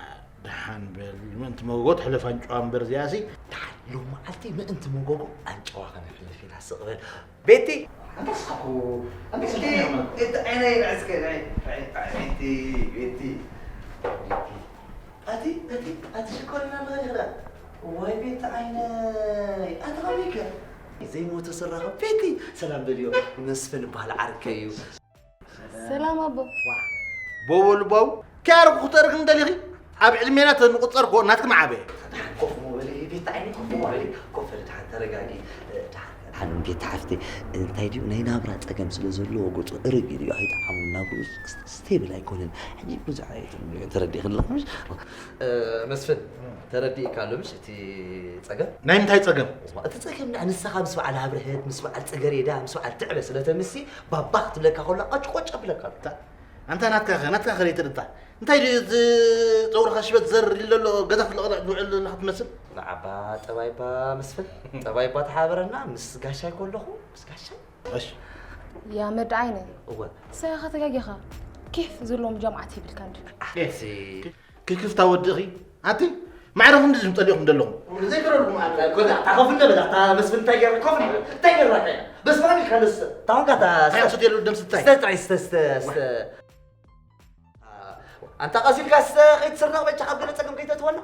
ደሓን በል፣ ምእንቲ መጎት ሕለፍ ኣንጭዋ እምበር እዚኣሲ። ደሓን፣ ሎም መዓልቲ ምእንቲ መጎጎ ኣንጭዋ ከነሕልፍ ኢና። ስቕ በል። ቤቲ! ኣንታ ስሓቁ፣ ኣንታ ቤቲ! ስሓቁ። እቲ ዓይነይ ንዕስከ፣ ንዓይ፣ ንዓይ፣ ንዓይ፣ ቤቲ፣ ቤቲ። ኣቲ፣ ኣቲ፣ ኣቲ ሽኮሪና ኣለኻ ይኽዳ። ዋይ ቤቲ ዓይነይ፣ ኣቲ ኸመይከ? ዘይሞተ ስራኸ ቤቲ፣ ሰላም በልዮ፣ መስፍን እበሃል ዓርከይ እዩ። ሰላም ኣቦ። ቦቦ ልባው፣ ከያርኩ ክተርክ እንደሊኺ፣ ኣብ ዕድሜና ተንቁጸር ኮ ናትክ መዓበየ። ደሓን ኮፍ ሞ በሊ፣ ቤቲ ዓይነይ ኮፍ ሞ በሊ፣ ኮፍ በሊ፣ ደሓን ተረጋጊ፣ ደሓን። ሓኑን ቤት ሓፍቲ እንታይ ድዩ ናይ ናብራ ጸገም ስለ ዘለዎ ገጹ እርግ ኢሉ እዩ ኣይጠዓሙን፣ ናብርኡ ስቴብል ኣይኮነን። ሕጂ ብዙሕ ኣይትብልዮ፣ ተረዲእክኒ ኣለኹ ምሽ? እ፣ መስፍን፣ ተረዲእካ ኣሎ ምሽ እቲ ጸገም? ናይ ምንታይ ጸገም? እዋ፣ እቲ ጸገም ንዓ ንስኻ ምስ በዓል ኣብርሀት፣ ምስ በዓል ጽገሬዳ፣ ምስ በዓል ትዕበ ስለ ተምሲ፣ ባባ ክትብለካ ከሎ፣ ቆጭ ቆጭ ኣብለካ ኣሎ። ኣንታ ናትካ ኸ፣ ናትካ ኸ ለይትርዳእ? እንታይ ድዩ እዚ ጸጉርኻ ሽበት ዘር ኢሉ ዘሎ፣ ገዛ ክትለቕልቕ ዝውዕል ዘለኻ ትመስል? ንዓባ ጠባይባ መስፍን፣ ጠባይባ ተሓበረና፣ ምስ ጋሻይ ከለኹ፣ ምስ ጋሻይ። እሺ። ያ መድ ዓይነ። እወ። ሰኻ ተጋጊኻ። ኬፍ ዘለዎም ጀምዓት ይብልካ እንዲ። ኬፍ። ክክፍታ ወድኺ። ኣቲ ማዕረ ክንዲ ዝም ጠሊኹም ዘለኹም። ዘይገረልኩም ኣታ፣ ኮዳ፣ ኣታ ኮፍ እንደ በል፣ ኣታ መስፍን እንታይ ገይር፣ ኮፍ እንደ በል፣ እንታይ ገይርካ ኢኻ? በስመ ኣብ ኢልካ ንስ፣ ታውን ካታ፣ እንታይ ስተ-፣ ኣስት የሉ ደም ስታይ? ስተ ጥራይ፣ ስተ፣ ስተ፣ ስተ። ኣንታ ቀሲልካ ስተ፣ ከይትስርነቕ በጃኻ፣ ኣብ ገለ ጸገም ከይተእትወና።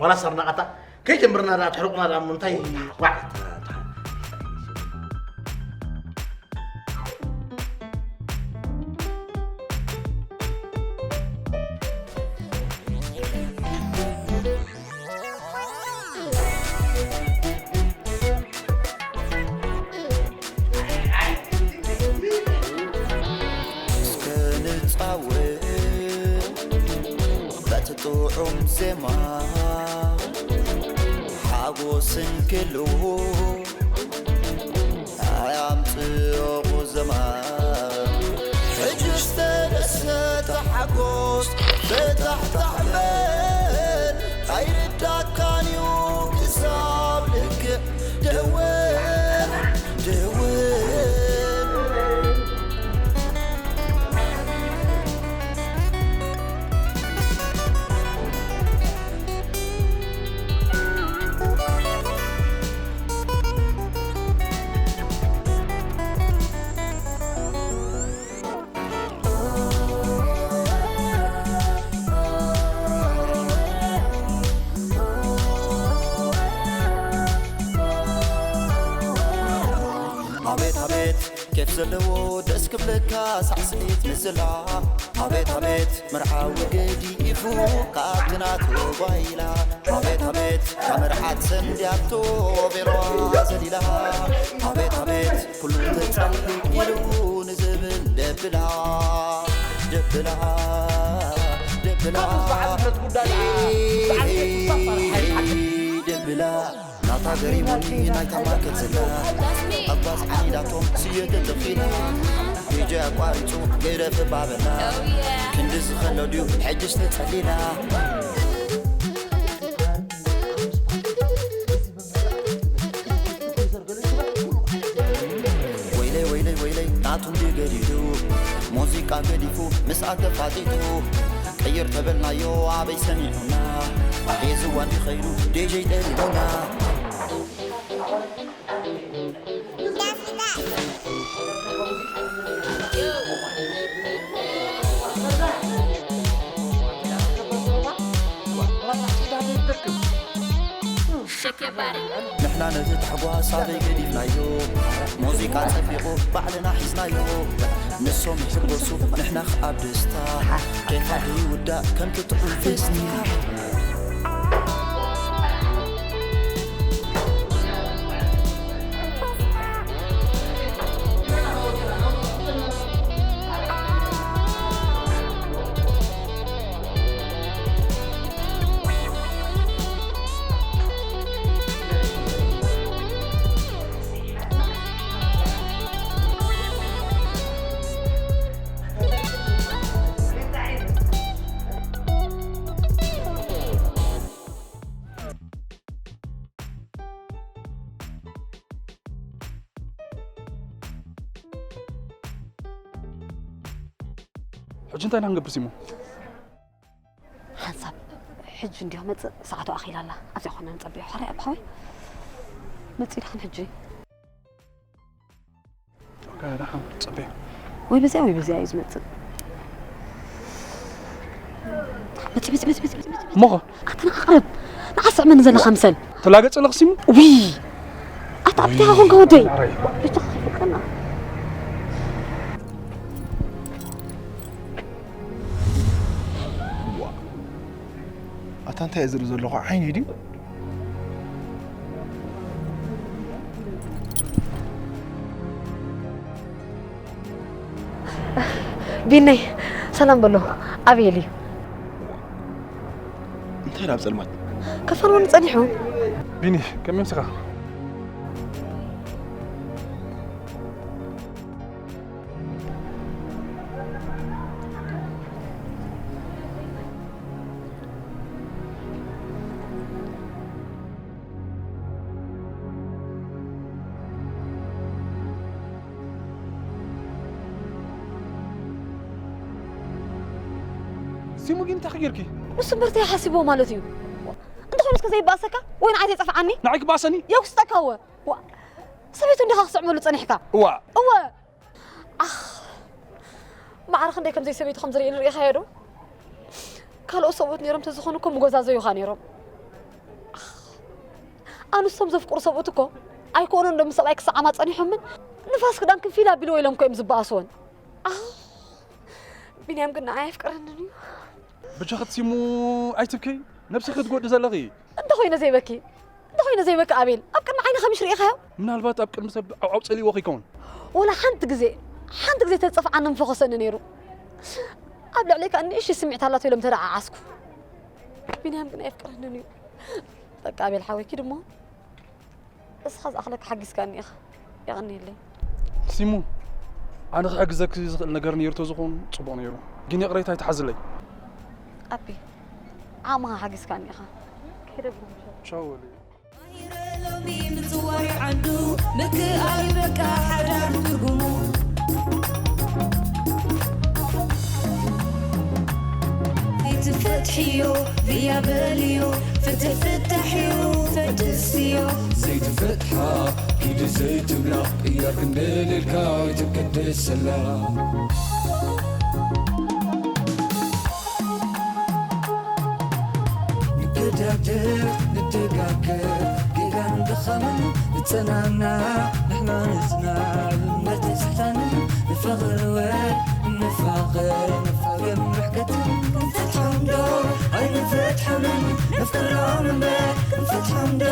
ዋላ ሰርናቕ ኣታ፣ ከይጀምርና ደኣ፣ ትሕርቑና ደኣ፣ እሞ እንታይ፣ ዋዕ። እስከ ንጻወት በቲ ጥዑም ዜማ፣ ሓጎስ እንክልዎ ኣያምጽኦ ቁዘማ። ሕጅስ ተደሰት ተሓጎስ፣ ፈታሕታሕ በል፣ ኣይርዳካን እዩ ክሳብ ልክዕ ደወል፣ ደወል። ኣቤት ኣቤት ኬፍ ዘለዎ ደስ ክብለካ ሳዕስዒት ምስላ። ኣቤት ኣቤት መርዓዊ ገዲፉ ካብቲ ናቱ ጓይላ። ኣቤት ኣቤት እታ መርዓት ሰንድያቶ ቤሮዋ ዘሊላ። ኣቤት ኣቤት ኩሉ ተጸሊሉ ንዝብል ደብላ፣ ደብላ፣ ደብላ። ደብላ። ናታ ገሪሙኒ ናይታ ማከት ዘላ ኣባስ ዓኒዳቶም ስየ ተተኺላ። ዲጀ ኣቋሪጹ ገይረ ፍባበላ ክንዲ ዝኸሎ ድዩ ሕጅስ ተጸሊላ። ወይለይ ወይለይ ወይለይ ናቱ እንዲ ገዲዱ ሙዚቃ ገዲፉ ምስኣ ተፋጢጡ ቅይር ተበልናዮ ኣበይ ሰሚዑና ሒዝዋ እንዲ ኸይዱ ዲጀይ ጠሊሙና። ንሕና ነቲ ታሕጓስ ኣበይ ገዲፍናዮ? ሙዚቃ ጸፊቑ ባዕልና ሒዝናዮ። ንሶም ይሕጎሱ ንሕና ኸኣ ብደስታ። ኬፋ ይውዳእ ከምቲ ጥዑም ፌስታ። ሕጂ እንታይ ኢና ክንገብር ሲሙ? ሓንሳብ ሕጂ እንዲዮ መጽእ፣ ሰዓቱ ኣኺላ ኣላ። ኣብዚኣ ኮና ንጸብዮ። ሓራይ ኣቦ ሓወይ፣ መጽእ ኢልክን ሕጂ? ኦኬ፣ ደሓን ጸብዮ። ወይ በዚኣ ወይ በዚኣ እዩ ዝመጽእ። መጽእ፣ መጽእ፣ መጽእ፣ መጽእ፣ መጽእ። እሞኸ? ኣተናቓቕረብ። ንዓስዕ መን ዘለኻ ምሰል? ተላገጽ ኣለኽ ሲሙ? ውይ! ኣታ ኣብቲ ሃኹን ከወደይ። ብቻ ከይፍቀና። ኣታ እንታይ እየ ዝርኢ ዘለኹ? ዓይነይ ድዩ? ቢነይ፣ ሰላም በሎ። ኣቤል እዩ። እንታይ ናብ ጸልማት? ከፋንወኒ ጸኒሑ። ቢኒ፣ ከመይ ምሲኻ? ሲሙ ግን እንታይ ጌርኪ? ንሱ እምበር እንታይ ሓሲብዎ ማለት እዩ? እንተኾነ እስከ ዘይበኣሰካ ወይ ንዓይ ዘይጸፍዓኒ? ንዓይ ክበኣሰኒ? የውስጠካ እወ። ዋ፣ ሰበይቱ እንዲኻ ክስዕመሉ ጸኒሕካ? እዋ። እወ። ኣኽ፣ ማዕረ ክንደይ ከም ዘይሰበይቱ ከም ዝርእየኒ ርኢኻዮ ዶ? ካልኦት ሰብኡት ነይሮም ተዝኾኑ እኮ ምጎዛዘዩኻ ነይሮም። ኣንስቶም ዘፍቅሩ ሰብኡት እኮ ኣይኮኑን ዶ ምስ ሰብኣይ ክሰዓማ ጸኒሖምን ንፋስ ክዳን ክንፊል ኣቢልዎ ኢሎም እኮ እዮም ዝበኣስወን። ኣኽ፣ ቢንያም ግን ንዓይ ኣየፍቅረንን እዩ። ብጃኺ ትሲሙ ኣይትብከይ፣ ነብስኺ ክትጎድኢ ዘለኺ። እንተኾይነ ዘይበኪ፣ እንተኾይነ ዘይበኪ ኣቤል፣ ኣብ ቅድሚ ዓይኒ ከምሽ ርኢኻዮ? ምናልባት ኣብ ቅድሚ ሰብ ዓውዓው ጸሊእዎ ከይከውን። ወላ ሓንቲ ግዜ፣ ሓንቲ ግዜ ተጸፍዓኒ ምፈኾሰኒ ነይሩ። ኣብ ልዕለይ ከኣ ንእሽተይ ስምዒት ኣላቶ ኢሎም ተደዓዓስኩ። ቢንያም ግን ኣየፍቅረንን እዩ። በቃ ኣቤል ሓወይ ኪድ እሞ እስኻ ዝኣኽለካ ሓጊዝካኒ ኢኻ። የቐንየለይ። ሲሙ፣ ኣነ ክሕግዘኪ ዝኽእል ነገር ነይሩ ተዝኾን ጽቡቕ ነይሩ። ግን ይቕሬታ ኣይትሓዝለይ። ኣቢ፣ ዓቕምኻ ሓጊዝካኒ ኢኻ። ከይደ ብሩኽ ምሸት። ቻው ወለይ። ሎሚ ምጽዋር ዓዱ ምክኣል በቃ ሓዳር ትርጉሙ ዘይትፈትሕዮ ብያ በልዮ ፍትሕ ፍታሕዮ ፈትስዮ ዘይትፈትሓ ኪዲ ዘይትብላ ቅያር ክንደልልካ ኣይትቀደሰላ ንደጋገፍ ንደጋገፍ ጌጋን ድኻምን ንጸናና ንሕና ንጽናዕ እምነት ንስሕታንን ንፋቐር ወ ንፋቐር ንፋቐር ምሕከትን ክንፈትሖም ዶ ኣይንፈትሖምን ነፍቅሮም እምበር ክንፈትሖም ዶ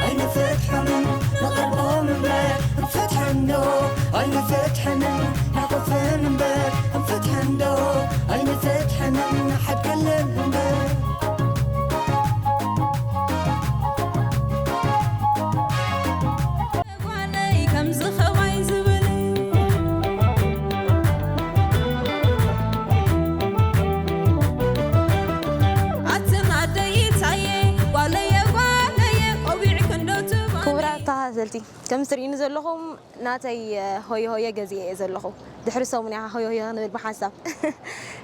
ኣይንፈትሖምን ንቐርቦም እምበር ክንፈትሖም ዶ ኣይንፈትሖምን ንሓቆፈን እምበር ክንፈትሖም ዶ ኣይንፈትሖምን ንሓድገለን እምበር ጓለይ ከምዚ ኸማይ ዝብል ኣትን ኣደይታየ ጓለየ ጓለየ ቆቢዕ ክንዶ ትባል ክቡራት ተኸታተልቲ ከም ትርእዩኒ ዘለኹም ናተይ ሆየ ሆየ ገዚኤ እየ ዘለኹ። ድሕሪ ሰሙን ኢኻ ሆየ ሆየ ክንብል ብሓንሳብ።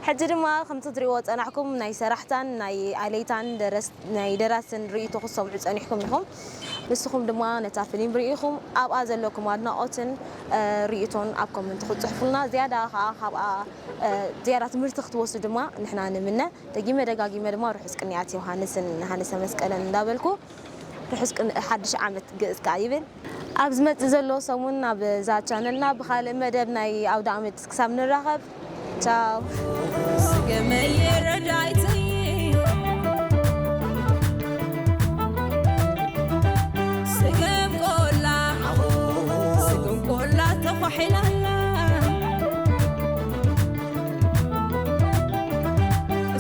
ሕጂ ድማ ከምቲ ትርእይዎ ጸናሕኩም ናይ ሰራሕታን ናይ ኣለይታን ደረስ ናይ ደራስን ርእይቶ ክትሰምዑ ጸኒሕኩም ኢኹም። ንስኹም ድማ ነታ ፊልም ርኢኹም ኣብኣ ዘለኩም ኣድናቖትን ርእይቶን ኣብ ኮመንት ክትጽሕፉልና ዝያዳ ከኣ ካብኣ ዝያዳ ትምህርቲ ክትወስዱ ድማ ንሕና ንምነ። ደጊመ ደጋጊመ ድማ ርሑስ ቅንያት ዮሃንስን ንሃንሰ መስቀለን እንዳበልኩ ርሑስ ቅን ሓድሽ ዓመት ግእዝ ከኣ ይብል። ኣብ ዝመጽእ ዘሎ ሰሙን ኣብ እዛ ቻነልና ብኻልእ መደብ ናይ ኣውደ ዓመት ክሳብ ንራኸብ ቻው። ስገመየ ረዳይተይ ስገም ቆላ ስገም ቆላ ተኳሒላላ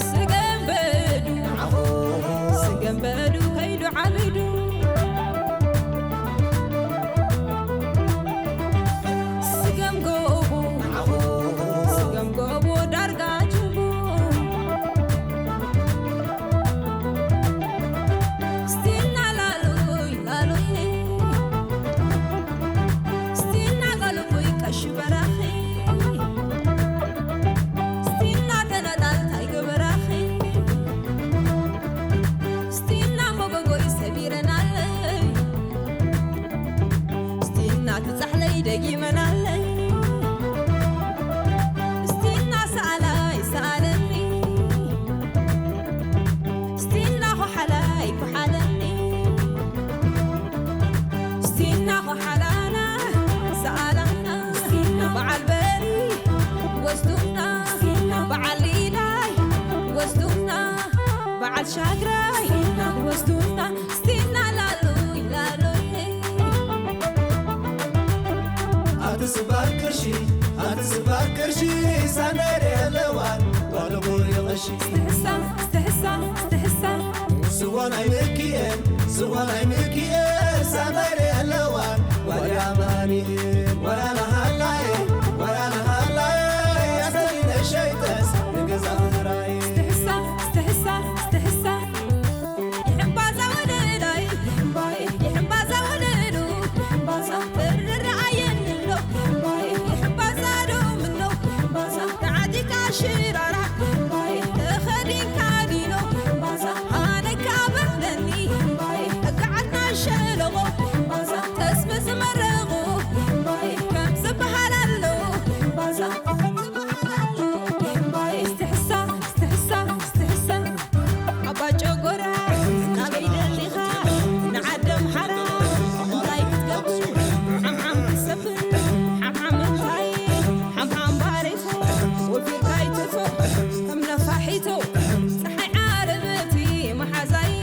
ስገም በዱ ስገም በዱ ከይዱ ዓቢዱ ስገም ጎቦ ስገም ጎቦ ዳርጋ ጅቡ ስቲልና ላሉይ ላሉይ ስቲልና ጋልቡይ ቀሽቡ ደጊመናለይ። እስቲና ሰኣላይ ሰኣለኒ፣ እስቲና ኾሓላይ ኳሓለኒ፣ እስቲና ኾሓላና ሰኣላና፣ እስቲና በዓል በሪ ወስዱና፣ እስቲና በዓል ሊላይ ወስዱና፣ በዓል ሻግራይ ወስዱና፣ እስቲና ላሉ ይላሉ። ኣቲ ስባር ቅርሺ፣ ኣቲ ስባር ቅርሺ፣ ሳንዳይ ዶ የለዋን ጓል እሞ ይቐሺ። ስትሕሳ፣ ስትሕሳ፣ ስትሕሳ። ስዋ ናይ ምኪኤል፣ ስዋ ናይ ምኪኤል፣ ሳንዳይ ዶ የለዋን ጓል ኣማኑኤል። ወራና ሃላየ፣ ወራና ሃላየ፣ ኣሰሊነ ሸይጠስ ንገዛ ምራይ። ስትሕሳ፣ ስትሕሳ፣ ስትሕሳ። ይሕምባዛ ወለላይ፣ ይሕምባይ፣ ይሕምባዛ ወለሉ፣ ይሕምባዛ እርር ኣየንሎ፣ ይሕምባይ፣ ይሕምባዛ ዶ ምኖ፣ ይሕምባዛ ተዓዲካ ሽራራ፣ ይሕምባይ፣ ተኸዲንካ ዲኖ፣ ይሕምባዛ ኣነካ በለኒ፣ ይሕምባይ፣ እግዓትና ሸለቦ፣ ይሕምባዛ ተስመ ዝመረቑ፣ ይሕምባይ፣ ከም ዝበሃል ኣሎ፣ ይሕምባዛ ይሕምባይ፣ ስትሕሳ፣ ስትሕሳ፣ ስትሕሳ። ኣባ ጨጎራ፣ ናበይ ደሊኻ? ንዓዲ ኣምሓራ እንታይ ክትገብር? ሓምሓም ክትሰፍር፣ ሓምሓም እንታይ? ሓምሓም ባሪኹ፣ ወፊርካ ይትርፎ፣ ከም ነፋሒቶ፣ ጸሓይ ዓረብቲ መሓዛይ።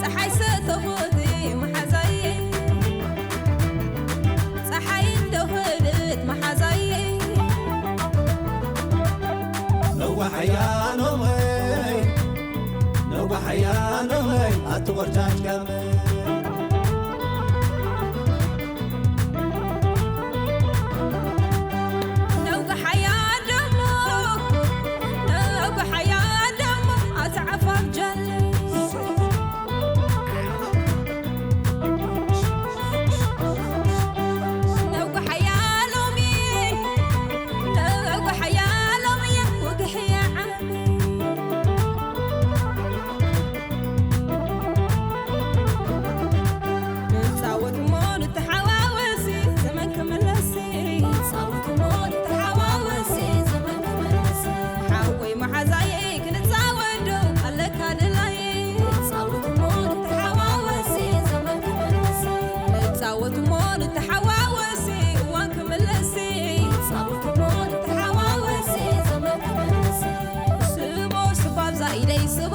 ጸሓይ ሰተኹቲ መሓዛይ። ጸሓይ እንዶ ኸደት መሓዛይ። ነዋሕ ኣያኖመይ፣ ነዋሕ ኣያኖመይ፣ ኣቲ ቖርጫጭ ጋመ። ነዋሕ ኣያኖሞ፣ ነዋሕ ኣያኖሞ፣ ኣቲ ዓፋር ጃለ። ነውጋሕ ኣያ ሎሚ፣ ነውጋሕ ኣያ ሎሚ፣ ወግሕ እያ ዓሚ። ንጻወት እሞ ንተሓዋወሲ፣ ዘመን ክምለሲ። ንጻወት እሞ ንተሓዋወሲ፣ ዘመን ክምለሲ። ሓወይ መሓዛየይ ክንጻወት ዶ ኣለካ ድላየይ? ንጻወት እሞ ንተሓዋወሲ፣ ዘመን ክምለሲ። ንጻወት እሞ ንተሓዋወሲ፣ እዋን ክምለሲ። ንጻወት እሞ ንተሓዋወሲ፣ ዘመን ክምለሲ። ስቦ ስባብ ዛኢደይ ስቦ፣